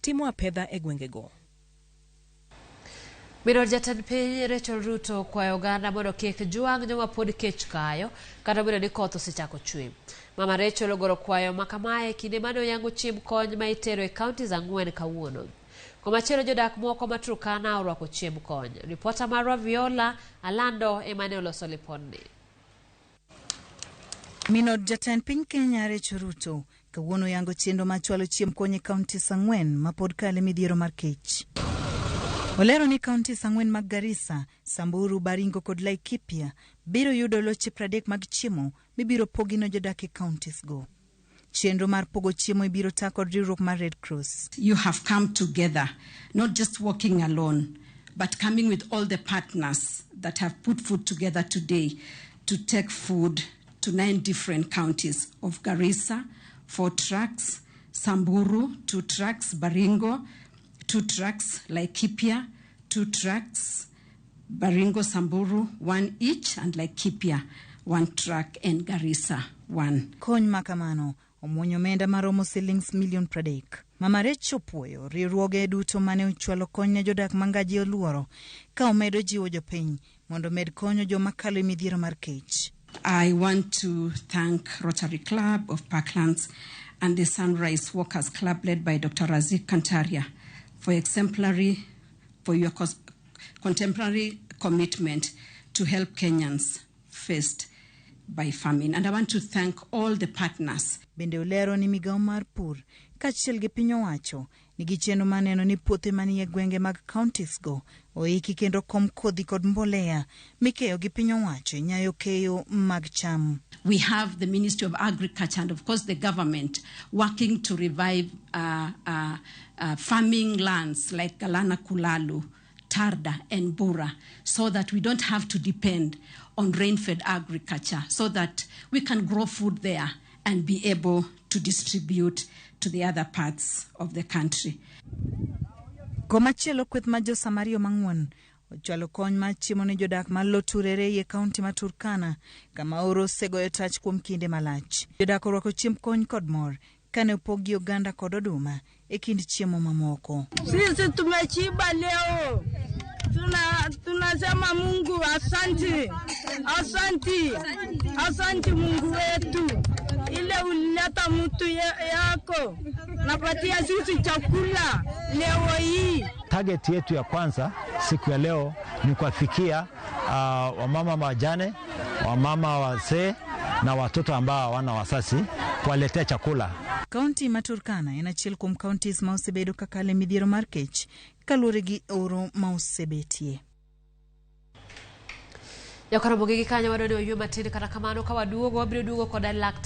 timo apedha e gwengego. Min od jatend piny Rachel Ruto okwayo oganda mondo kik jwang' joma pod kech kayo kata obedo ni koth osechako chwe. Mama Rachel ogolo kwayo ma kamae e kinde mane oyango chiemb kony ma itero e counties ang'wen kawuono. Komachielo jodak moko ma Turkana orwako chiemb kony. Ripota marwa Viola Alando ema ne oloso lipodni. Min od jatend piny Kenya Rachel Ruto kawuono oyango chenro mar chwalo chiemb kony e counties ang'wen ma pod kale midhiero mar kech. Olero ni counties ang'wen mag Garissa, Samburu, Baringo kod Laikipia biro yudo loche 30 mag chiemo mibiro pogi ne jodak e counties go. Chenro mar pogo chiemo ibiro ta kod riwruok mar Red Cross. You have come together, not just working alone, but coming with all the partners that have put food together today to take food to 9 different counties of Garissa, 4 trucks, Samburu, 2 trucks, Baringo, 2 trucks, Laikipia, 2 trucks, Baringo, Samburu, 1 each, and Laikipia, 1 truck, and Garissa, 1. Kony ma kamano omuonyo omenda maromo silings milion 30. Mama Rachel opuoyo riwruoge duto mane ochwalo kony ne jodak ma ngaji oluoro ka omedo jiwo jopiny mondo omed konyo joma kalo e midhiero mar kech. I want to thank Rotary Club of Parklands and the Sunrise Walkers Club led by Dr. Razik Kantaria for your contemporary commitment to help Kenyans faced by famine. And I want to thank all the partners. Bende olero ni migawo mar pur kaachiel gi piny owacho nigi chenro mar neno ni puothe manie gwenge mag counties go oiki kendo kom kodhi kod mbolea mikeyo gi piny owacho e nyayo keyo mag cham. We have the Ministry of Agriculture and of course the government working to revive farming lands like Galana Kulalu, Tarda and Bura, so that we don't have to depend on rain-fed agriculture, so that we can grow food there and be able to distribute to the other parts of the country. Komachielo kweth mar jo-Samaria mang'won ochwalo kony mar chiemo ne jodak mar Loturere e kaunti ma Turkana kama oro osegoyo tach kuom kinde malach. Jodak orwako chiemb kony kod mor kane opoggi oganda kod oduma e kind chiemo mamoko. Sisi tumeshiba leo. Tunasema Mungu asanti, asanti, asanti Mungu wetu. Ile ulileta mtu yako napatia sisi chakula leo hii. Target yetu ya kwanza siku ya leo ni kuwafikia wamama wajane, wamama wazee na watoto ambao hawana wazazi, kuwaletea chakula. Kaunti ma Turkana en achiel kuom counties ma osebedo kakalo e midhiero mar kech kaluwore gi oro ma osebetie. Jakoro mogi gi kanyo wadwa ni waywe matin, kata kamano ka waduogo wabiro duogo koda laktar.